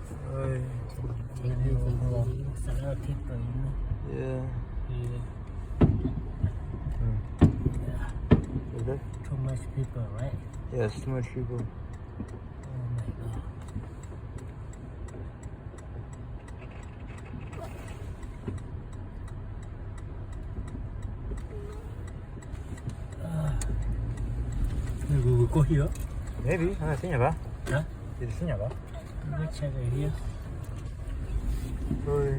Hey, there's a lot of people, you know? Yeah. Yeah. Mm. Yeah. Is there? Too much people, right? Yes, too much people. Oh my God. Maybe we go here. Maybe. Maybe. Huh? Did you see? Let me check it here. Oi.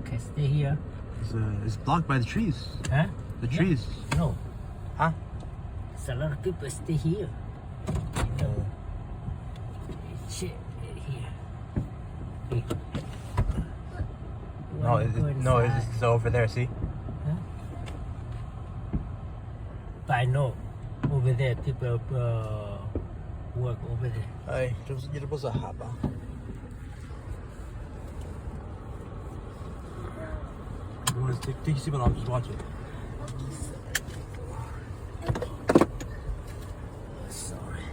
Can stay here. It's, uh, it's blocked by the trees. Huh? The trees. No. Huh? There's a lot of people stay here. Shit, here. Hey. No, it's, no, it's, it's over there, see? Huh? But I know over there people uh, work over there. Hey, just get a bus a hop. You want to take, take a seat, but I'll just watch it. Sorry.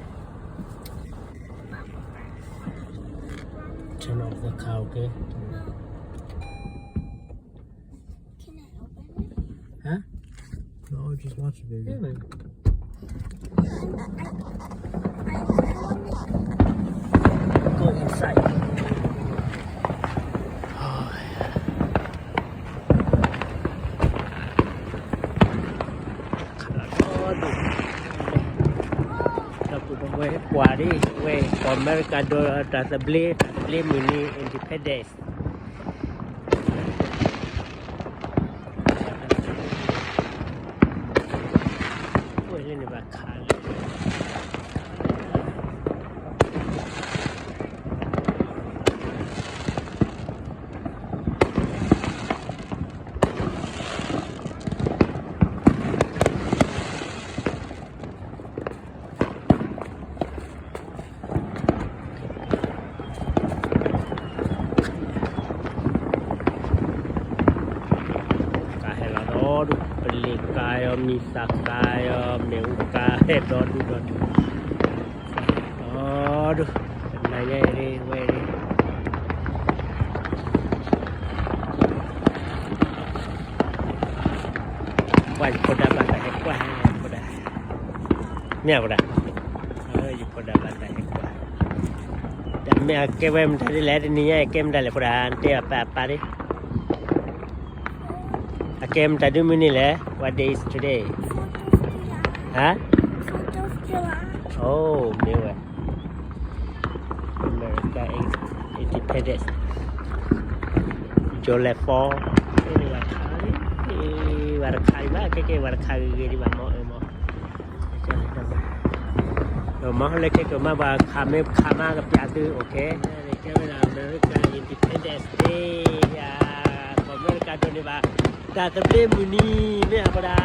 Turn off the car, okay? Can I open it? Huh? No, just watch it, baby. Yeah, man. Go inside. Oh, yeah. ဒီပုၢ်ဒီဝဲၢ်ကွၢ်ဒ်ဝဲ ကီၢ်အမဲရကၤဒိၣ် တၢ်သဘျ့ တၢ်သဘျ့မုၢ်နံၤ independence ဝဲလၢန့ၣ်ဘၣ်ခးလၢ ကါဟဲလီၤဒီဒူၣ် ပလ့ၤကါယီၤ မံသးကါယီၤ မ့ၣ်အူကါဟဲဒီဒူၣ်ဒီဒူၣ် ဒီဒူၣ် တနၤညါအံၤဝဲ ကွၢ်ယဖိဒါဘၣ်တၢ်ဟဲကွၢ် ဖိဒါ မ့ၢ်အဖိဒါ ယဖိဒါဘၣ်တၢ်ဟဲကွၢ် တၢ်မ့ၢ်အကဲဝဲမတၤဒ်လဲၣ် တနံၤညါအံၤကဲမတၤလဲၣ်ဖိဒါ တဲအပၢ်အပၢ်ဒ် အကဲမတၤဒ်မုၢ်နံၤလဲၣ် what day is today ဟါ အိၣ်မ့ၢ်ဝဲ America independence July four ဝဲတခါလံ ဝဲတခါလံဘၣ် ကဲကဲဝဲတခါဂ့ၤဂ့ၤဒံးဘၣ်မ့ၢ်အၢမ့ၢ် ဒီးမ့ၢ်လၢကဲကမၤဘၣ်ခးမ့ၢ်ခးမၤကပျးသု okay ကဲဝဲဒၣ် America independence day ယၤ ကီၢ်အမဲရကၤဒိၣ်န့ၢ်ဘၣ် တၢ်သဘျ့မုၢ်နံၤ မ့ၢ်အဖိဒါ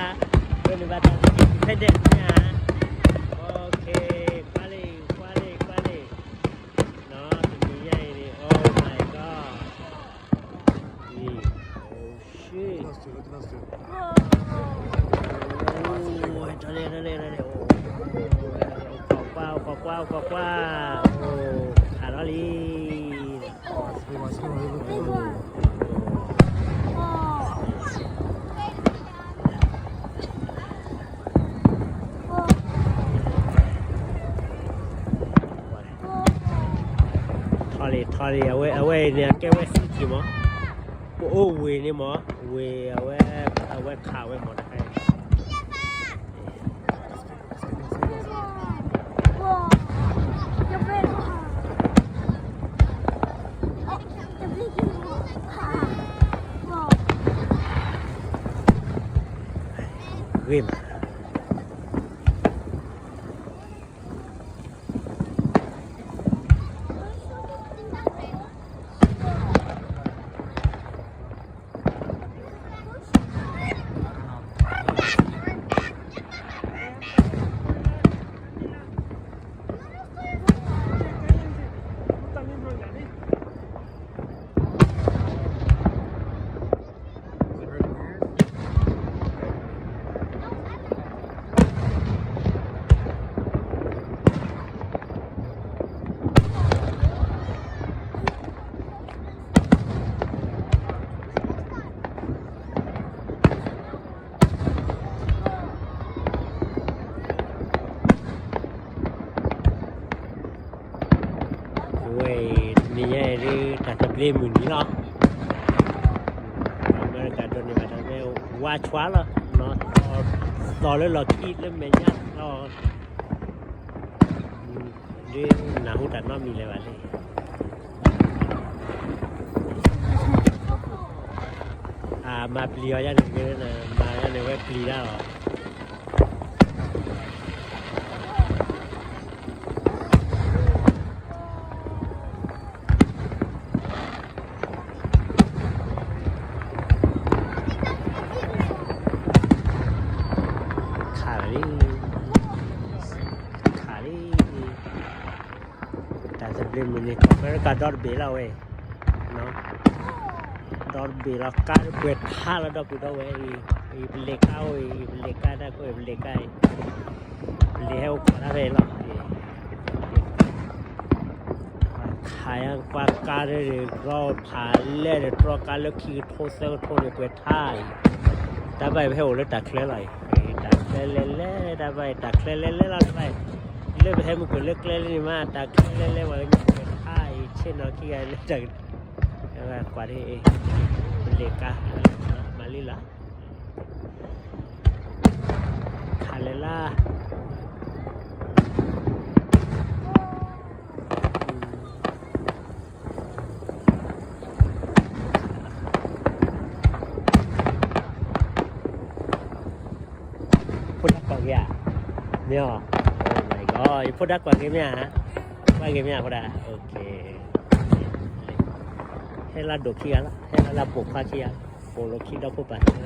ဒိၣ်န့ၢ်ဘၣ်တၢ်သဘျ့ independence မ့ၢ်ဧါ okay ကွၢ်လံ ကွၢ်လံ ကွၢ်လံ နီၢ်တနံၤညါအံၤန့ၣ် oh my god အံၤ oh shit အိၣ် ဟဲထီၣ်န့ၣ် ထီၣ်န့ၣ် ထီၣ်န့ၣ် အိၣ် ကွၢ်ကွၢ် အိၣ်ကွၢ်ကွၢ် အိၣ်ကွၢ်ကွၢ် အိၣ် ခးလီၤလံ ထီၣ်လံ ထီၣ်လံ အဝဲ အဝဲအံၤန့ၣ် အကဲဝဲ city မး ပအိၣ်ဝ့ၢ်န့ၣ်မး ဝ့ၢ်အဝဲ အဝဲခးဝဲမးတခါအံၤ ဂ့ၤမး ဝဲအံၤ တနံၤညါအံၤဒ် တၢ်သဘျ့မုၢ်နံၤလီၤ. အမဲရကၤဒိးန့ၢ်ဘၣ်တၢ်သဘျ့ ဝါဆွါလီၤ, သီလၢလီၢ်ခံလၢမဲာ်ညါလီၤ. ဒ်နၢ်ဟူတၢ်နီတမံၤလၢၤဘၣ်လံ. အမၤပျံၤအီၤယါန့ၣ် မၤယါန့ၣ်ဝဲပျံၤဒၣ်လီၤ. ခးလံ, ခးလံ. တၢ်သဘျ့မုၢ်နံၤ အမဲရကၤဒီတဘ့ၣ်လီၤဝဲ, ဒီတဘ့ၣ်လီၤ ကါပှဲၤထါလီၤဒီပုၢ်ဒီဝဲၢ်အံၤ, ပလဲၤကါအိၣ်အံၤ, ပလဲၤကါတၢ်ကိးအံၤ ပလဲၤကါအံၤ, ပလဲၤဟဲအိၣ်ခိးတၢ်ဖဲအံၤလီၤ. ခးယါပှၤကါဒ်န့ၣ် ရီဖးလဲၢ်န့ၣ် တြီကါလၢခံကထိသၢကထိန့ၣ် ပှဲၤထါအံၤ, တၢ်ဘၣ်အံၤပဟဲအိၣ်လၢတၢ်ချၢလီၤအံၤ, တၢ်ချၢလဲၤလဲၤ တၢ်ဘၣ်အံၤ တၢ်ချၢလဲၤလဲၤလီၤ တၢ်ဘၣ်အံၤ, လၢပဟဲမုၢ်ကွံာ်လၢကျဲလၢန့ၣ်မး တၢ်ချၢလဲၤလဲၤ ပှၤကညီပှဲၤထါအံၤ ဆ့ၣ်နီၤခံဂၤလၢတၢ် ကွၢ်ဒ်အံၤ, ပလဲၤကါ, မၤလံလၢ်, ခးလဲၤလၢ်. ဖိဒါကွၢ်က့ၤဧါ, မ့ၢ်အီၤ, ယဖိဒါကွၢ်က့ၤမ့ၢ်ဧါ, ကွၢ်က့ၤမ့ၢ်ဧါ ဖိဒါ, ဟဲလၢဒိၣ်ခံဂၤလီၤ, ဟဲလၢလၢပိာ်ခွါခံဂၤ, ပိာ်လိာ်ခံဒီဖိပၢ်ခံဂၤ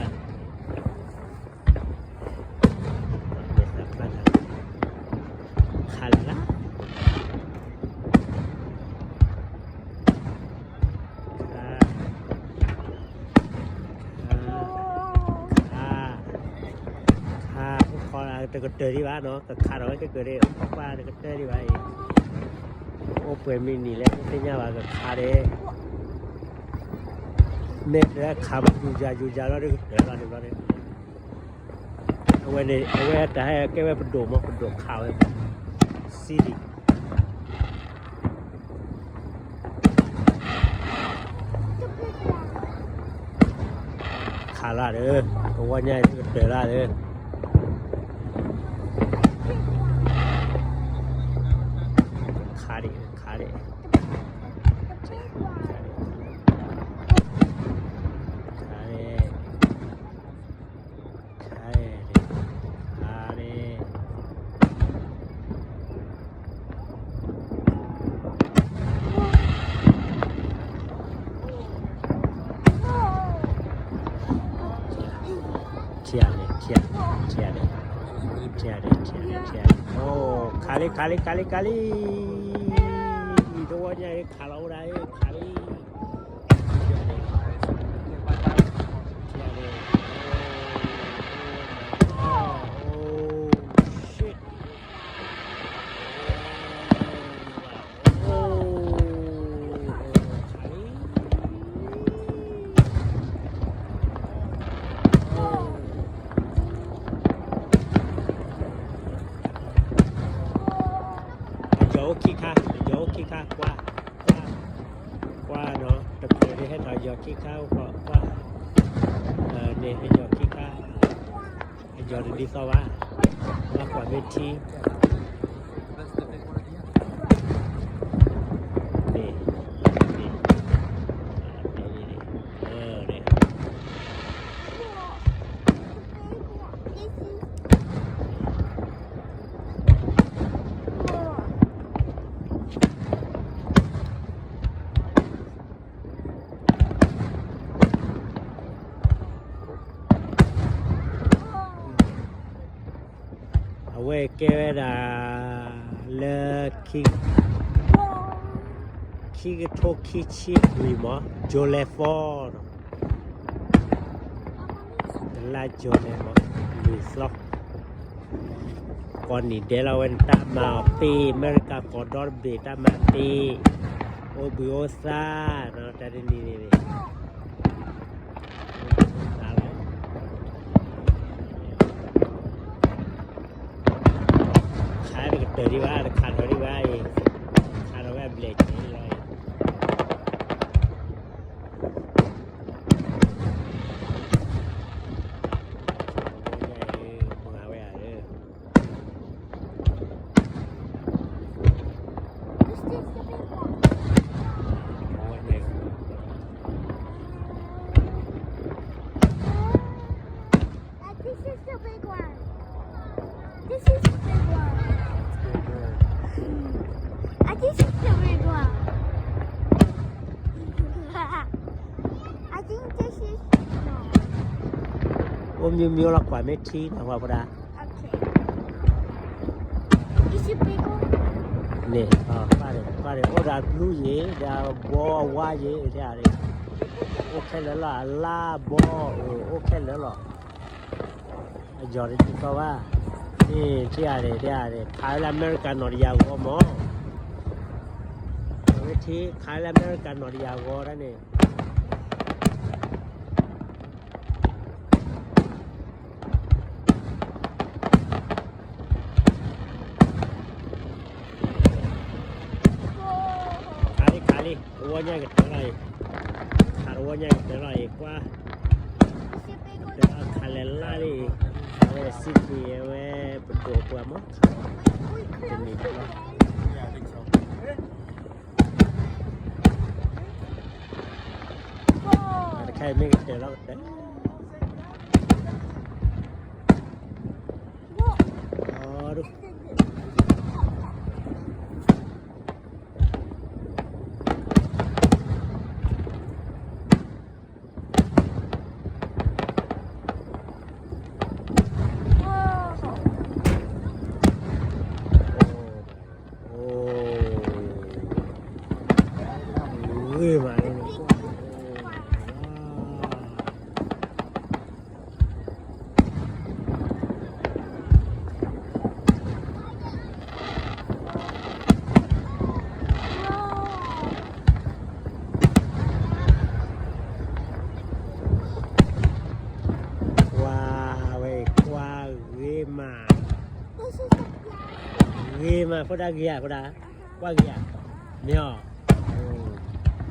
ခးလၢ်လၢ်, ခး, ခး, ခး, တကတၢၢ်ဒံးဘၣ်နီၤ, ကခးဒီးဝဲကကၢၢ်ဒံး, အိၣ်ခိးကွၢ်တကတၢၢ်ဒံးဘၣ်အံၤ, အိၣ်ပှဲၤမံးနံးလဲၣ် တသ့ၣ်ညါဘၣ် ကခးဒံး, မ့ၢ်တခးမးယူၤယၤယူၤယၤလီၤ တကတၢၢ်လီၤန့ၣ်ဘျီန့ၣ် အဝဲန့ၣ် အဝဲတၢ်ဟဲကဲဝဲပဒိၣ်မး ပဒိၣ်ခးဝဲ စံဒံး ခးလၢ်ဒီး ကဝီညါအံၤ တကတၢၢ်လၢ်ဒီး ခးဒံး ခးဒံး ခးဒံး ခါဒံး, ခါဒံး, ထံၣ်ဧါန့ၣ်, ထံၣ်ဧါ, ထံၣ်ဧါန့ၣ်, ထံၣ်ဧါန့ၣ်, အိၣ်, ခးလံ, ခးလံ, ခးလံ, ခးလံ, တဝီညါအံၤ ခးလီၤဝဲဒၣ်အံၤ ခးလံ. အယီၤအိၣ်ခံခါ, အယီၤအိၣ်ခံခါ, ကွၢ်, ကွၢ်, ကွၢ်နီၤ, တချုးဒ်ဟဲထီၣ်ယီၤခံခါအိၣ်ဃီ, ကွၢ်, န့ၣ် အယီၤခံခါ, အယီၤတဒ်သိးဘၣ်, ဘၣ်ကွၢ်မ့ၢ်ထံ အဝဲကဲဝဲဒၣ်လၢ ခံ, ခံ ခံကထိခံဆံလွံၢ်မး, July four, တလါ July မး, လွံၢ်သီ, ကိးနံၤဒဲးလီၤဝဲန့ၣ် တၢ်မၤအီၤပ့ၢ်, အမဲရကၤကီၢ်ဒီတဘ့ၣ် တၢ်မၤပ့ၢ်, အိၣ်ဘှံးအိၣ်သါ, တၢ်တနံၤန့ၣ်န့ၣ် ခးတကတၢၢ်ဒံးဘၣ်, တခးထီၣ်ဒံးဘၣ်အံၤ, ခးထီၣ်ဝဲအဘျဲၣ်စဲးလီၤအံၤ, မၤဝဲဧါ, This is the big one. This is the big one. I think it's the big one. I think this is, no. အိၣ်မ့ၢ်မ့ၢ်လီၤ ကွၢ်မ့ၢ်ထံနၤ ဝဲဖိဒါ. Okay. Is it big one? န့ၣ်, ကွၢ်န့ၣ် ကွၢ်န့ၣ် အိၣ်ဒီးအဘျူးယံၤ, ဒီးအဘီအဝါယံၤ, ဒ်န့ၣ်, အိၣ်ခဲလၢာ်လီၤ, အလါဘီ, အိၣ်ခဲလၢာ်လီၤ. အယီၤတသံကွၢ်ဘၣ်, န့ၣ် ထံၣ်ဧါန့ၣ်, ထံၣ်ဧါန့ၣ်, ခးဝဲလၢအမဲရကၤနီၣ်တယၤဂီၤမး, ဝဲထံၣ် ခးဝဲလၢအမဲရကၤနီၣ်တယၤဂီၤဒၣ်န့ၣ်. ခးလံ ခးလံ, တဝီညါကတၢၢ်လီၤအံၤ, ခးတဝီညါကတၢၢ်လီၤအံၤ, ကွၢ်, ကတၢၢ်ခးလဲၤလၢလံအံၤ, အဝဲစံၣ်က့ၤဝဲပဒိၣ်ပှၤမး, တနံၤလီၤ. တခါအံၤမ့ၢ်ကတၢၢ်လီၤကတၢၢ်, အဒိၣ် ဂ့ၤမးန့ၣ်, ကွၢ်ဝဲ ကွၢ်ဂ့ၤမး, ဂ့ၤမး ဖိဒါဂ့ၤဧါ ဖိဒါ, ကွၢ်ဂ့ၤဧါ, မ့ၢ်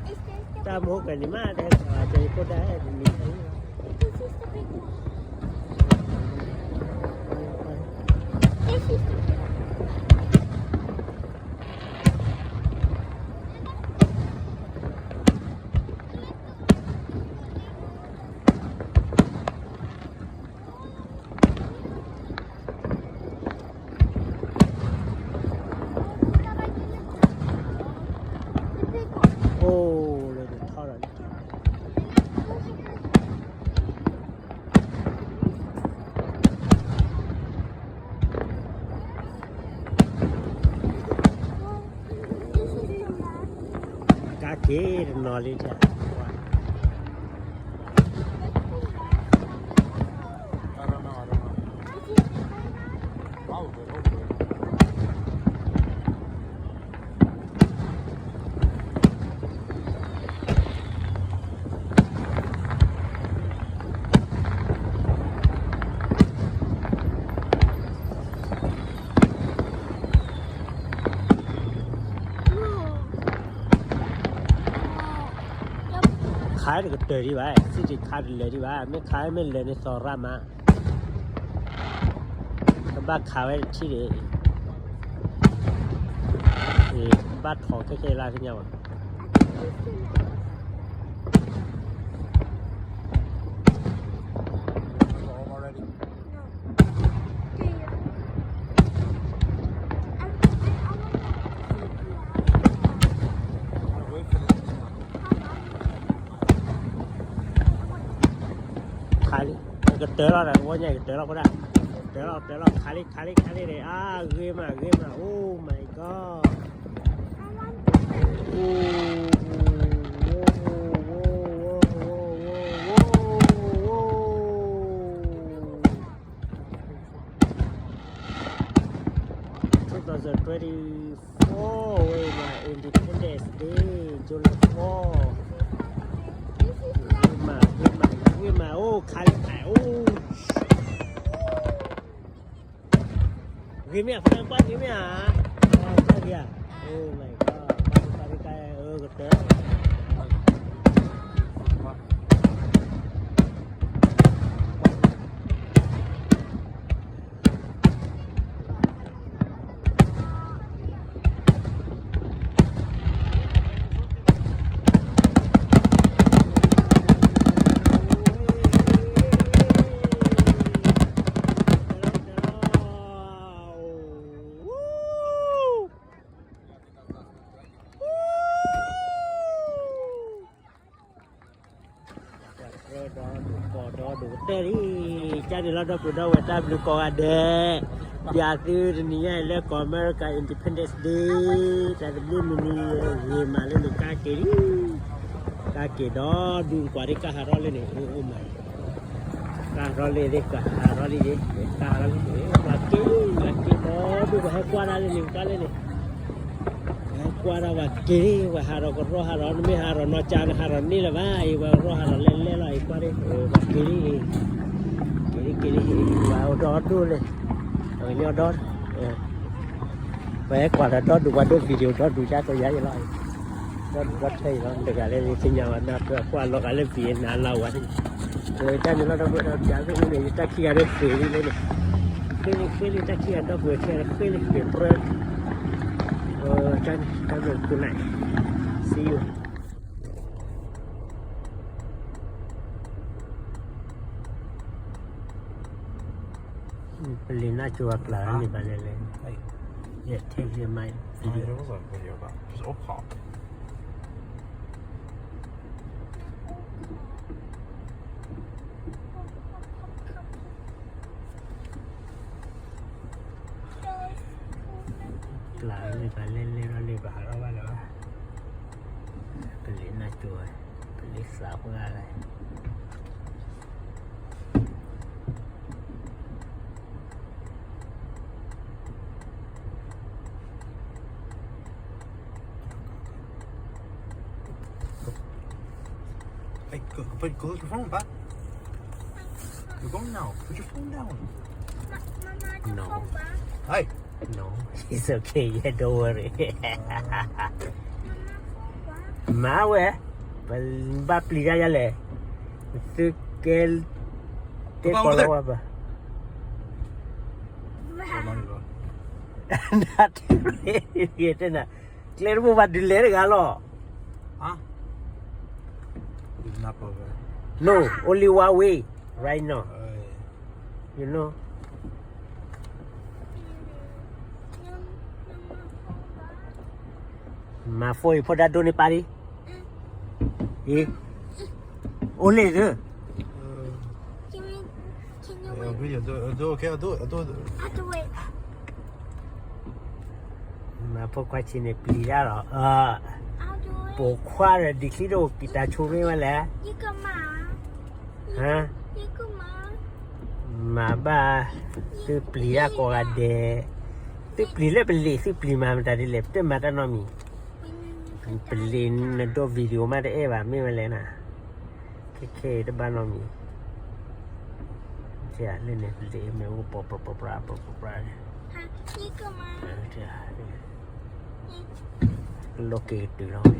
အီၤ, တၢ်မူကန့ၣ်မး တဟဲကီး ကဖိဒါတနံၤ အိၣ်လၢနထီၣ်ဒီး ကါက့ၤတနီၤလံ, ခးတကတၢၢ်ဒံးဘၣ်, စံၣ်တခးတလၢာ်ဒံးဘၣ်, မ့ၢ်ခးမ့ၢ်လၢာ်န့ၣ် သီၣ်ရၣ်မး, ကဘၣ်ခးဝဲတထံၣ်န့ၣ်, ဘၣ်ထီၣ်ခဲခဲလၢ်သ့ၣ်ညါဘၣ်. Two thousand twenty-four ဝဲမး Independence Day July four. ဝဲမး ဝဲမး ဝဲမး အိၣ်ခါလၢခါ အိၣ် ဂ့ၤမ့ၢ်ဧါ ဖဲကွၢ်ဂ့ၤမ့ၢ်ဧါ ကွၢ်ဂ့ၤဧါ Oh my god ကွၢ်ဂ့ၤကွၢ်ဂ့ၤ အၢ ကတၢၢ် ဒီဒူၣ်ကီၢ်ဒီဒူၣ်ကတၢၢ်လံ ကန့ၣ်လီၤ ဒီပုၢ်ဒီဝဲၢ်တၢ်ဘျုးကိးဂၤဒဲး ပျးသုတနံၤညါအံၤလၢကီၢ်အမဲရကၤ Independence Day တၢ်သဘျ့မုၢ်နံၤ ဂ့ၤမးလၢန့ၣ် ကါက့ၤလံ ကါက့ၤဒီဒူၣ်ကွၢ်ဒ်ကါဟးထီၣ်လၢန့ၣ် အိၣ်အိၣ်မး ကါဟးထီၣ်လံ ကါဟးထီၣ်လံ ကါဟးထီၣ်လံ ပှၤက့ၤ ပှၤက့ၤဒီဒူၣ် ပှၤဟဲကွၢ်တၢ်လၢန့ၣ် ပှၤလၢန့ၣ် ပှၤကွၢ်တၢ်ပှၤက့ၤလံ ပှၤဟးထီၣ်ကရီဟးထီၣ် နမ့ၢ်ဟးထီၣ်နီၢ်ကၠါ နဟးထီၣ်န့ၣ်လၢၤဘၣ် အံၤပှၤကရီဟးထီၣ်လဲၤလဲၤလီၤ အံၤကွၢ်လံ ပှၤက့ၤလံ က့ၤလံ က့ၤလံ ပှၤအိၣ်ဒီဒူၣ်လံ အဝဲန့ၣ်ဒီး ပှၤဟဲကွၢ်ဒီးဒီဒူၣ် ပှၤဒိ video ဒီဒူၣ် ကါကယၤအံၤလီၤ ဒီဒူၣ်ဒီထၢအံၤလီၤ တဂၤလၢသ့ၣ်ညါဘၣ် နၢ်ပၢၢ်ကွၢ်လီၤဂာ်လၢ ဗီယ့ၣ်နၣ် လၢဝဲ အဝဲတၢ်န့ၣ်လီၤ ဒီပုၢ်ဒီဝဲၢ် ပျးသုန့ၣ် ယတၢ်ခံဂၤဒဲးဃ့လံလၢန့ၣ် ဃ့လံ ဃ့လံ တၢ်ခံဂၤဒီပုၢ်ဝဲၢ် ဃ့လံ ဃ့ပြၢ တၢ်န့ၣ် တၢ်ဘျုး good night see you ပလံၤနၢ်ကၠိအကျါန့ၣ် ဘၣ်လဲၣ်လဲၣ် ယထဲယမါ video ကျါန့ၣ် ပလဲၤလဲၤဒီးန့ၣ် ပဟးထီၣ်ဘၣ်လၢၤဘၣ် ပလံၤနၢ်ကၠိဝဲ ပလံၤသးပှၢ်လၢ Hey, go, go put, go put your phone back. You're going now. Put your phone down. No. Hey. No, it's okay. Yeah, don't worry. မၤဝဲ ပဘၣ်ပျံၤတၢ်ယၤလဲၣ် သုကဲ တဲကိးလီၤဝဲဘၣ် နတဲ တဲနၤ ကျဲတဘိဘၣ်ဒုးလဲၤတဂၤလီၤ No, only one way right now. You know. မၤ phone အံၤ ဖိဒါဒိန့ၣ်ပာ်ဒံး အံၤ အိၣ်လၢ မၤဖိခွါဆံးန့ၣ်ပျံၤတၢ်လီၤ ပိာ်ခွါဒီးဒံးချံတအိၣ်ကံၣ်တၢ်ဆိမ့ၢ်ဝဲလဲၣ် ဟါ မၤဘၣ် သုပျံၤတၢ်ကိးဂၤဒဲး သုပျံၤလၢပလံၤ သုပျံၤမၤမတၤဒ်လဲၣ် ပတမၤတၢ်နီတမံၤ ပလံၤနဒိ video မးတအဲၣ်ဘၣ် မ့ၢ်ဝဲလဲၣ်နၤ ခဲခဲတဘၣ်နီတမံၤ လၢန့ၣ် ပလံၤမ့ၢ်အိၣ်ပှၤပှၤပှၤပှၤ လီၤက့ၤကတုၤလီၤ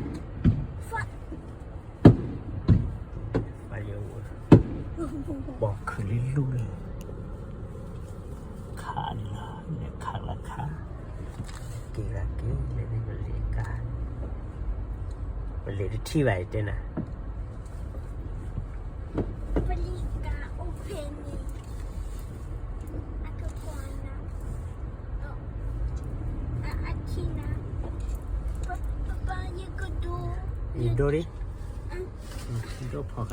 ပိာ်ခုၣ်လံလူၢ်လံ ခးန့ၣ်လီၤ လဲၤခးလီၤခး က့ၤလီၤက့ၤ လဲၤန့ၣ်ပလံၤကါ ပလံၤတထံၣ်ဘၣ်အံၤတဲနၤ ပလံၤကါအိၣ်ဖဲန့ၣ် အကကွၢ်နၤ အထံၣ်နၤ ပပၢ်ယကဒိ ယဒိလံ ဒိဖီၣ်ဃာ်ယၤန့ၣ် ပှၤပ့ၤဃာ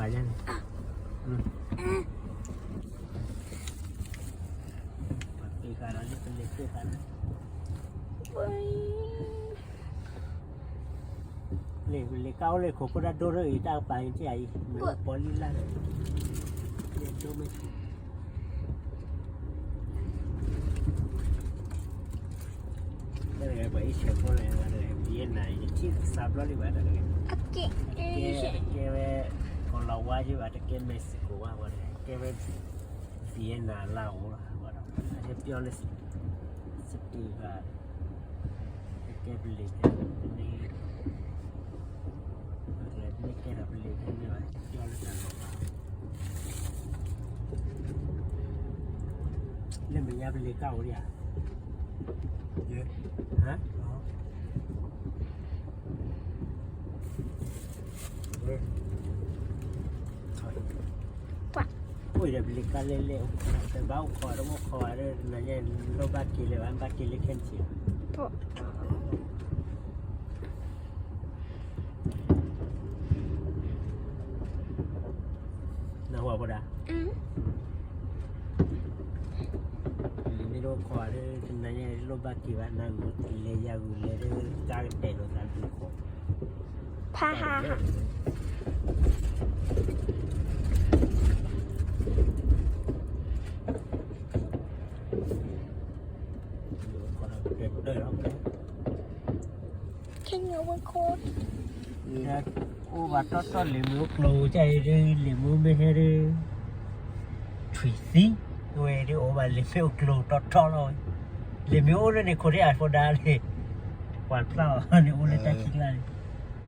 ်ဒီးလၢပလဲၤပ့ၤဃာ်လၢ ပှၤ လံာ်ကါအိၣ်လၢခိၣ်ဖိတၢ်ဒိၣ်ထီၣ်အံၤ တၢ်ကပၤအံၤတၢ်အံၤ မ့ၢ်ပီလံလၢ်ဒီး လၢဒိၣ်မ့ၢ်ဆူၣ် တၢ်တဂၤပှၤအံၣ်ဆဲးဖိလဲၣ် တၢ်တဂၤ Vietnam အံၤ တထံၣ်သးဘျီလံဘၣ် တၢ်တဂၤ တကဲဝဲ ကီၤလၤဝါယ့ၢ်ဘၣ် တကဲ Mexico ဘၣ် ပှၤတဂၤ ကဲဝဲ Vietnam လၢအိၣ်လီၤ ဘၣ်ဒီး အပျီလၢ စတ့ဘၣ် တကဲပလံၤဖဲန့ၣ် မ့ၢ်ကဲဒီးပလံၤဖဲန့ၣ်ဘၣ် ပျီလၢတၢ်လီၤဘၣ် လၢမဲာ်ညါပလံၤကၢ်အိၣ်ဒံးဧါ ဟါ အိၣ်ဒီးပလံၤကၢ်လဲၣ်လဲၣ် တဘၣ်အိၣ်ခိးတအိၣ်ခိးဘၣ်ဒီး နညါလိၣ်ဘၣ်က့ၤလၢၤဘၣ် ဘၣ်က့ၤလၢခဲန့ၣ် နဝၤပဒၣ် လံၤမ့ၢ်တအိၣ်ခိးဒီး တနၤညါလိၣ်ဘၣ်က့ၤဘၣ် နဂုာ်လဲၤယၤဂုာ်လဲၤဒီး ကါကတဲာ်လိာ်သးဒုးခိး ဖးဟး အိၣ်ဘၣ်တီၢ်တီၢ်လံာ်မ့ၢ်အိၣ်ကျိၤ ကၢ်အံၤဒုး လံာ်မ့ၢ်မ့ၢ်ဟဲဒုး ထွံၣ်သံ ဝဲဒုးအိၣ်ဘၣ်လံာ်မ့ၢ်အိၣ်ကျိၤတီၢ်တီၢ်လီၤဝဲ လံာ်မ့ၢ်အိၣ်လၢန့ၣ်ခိၣ်ဒံးအဖိဒါလံ ပှၤဖျါအီၤန့ၣ်အိၣ်လၢတၢ်ခံးကျါန့ၣ်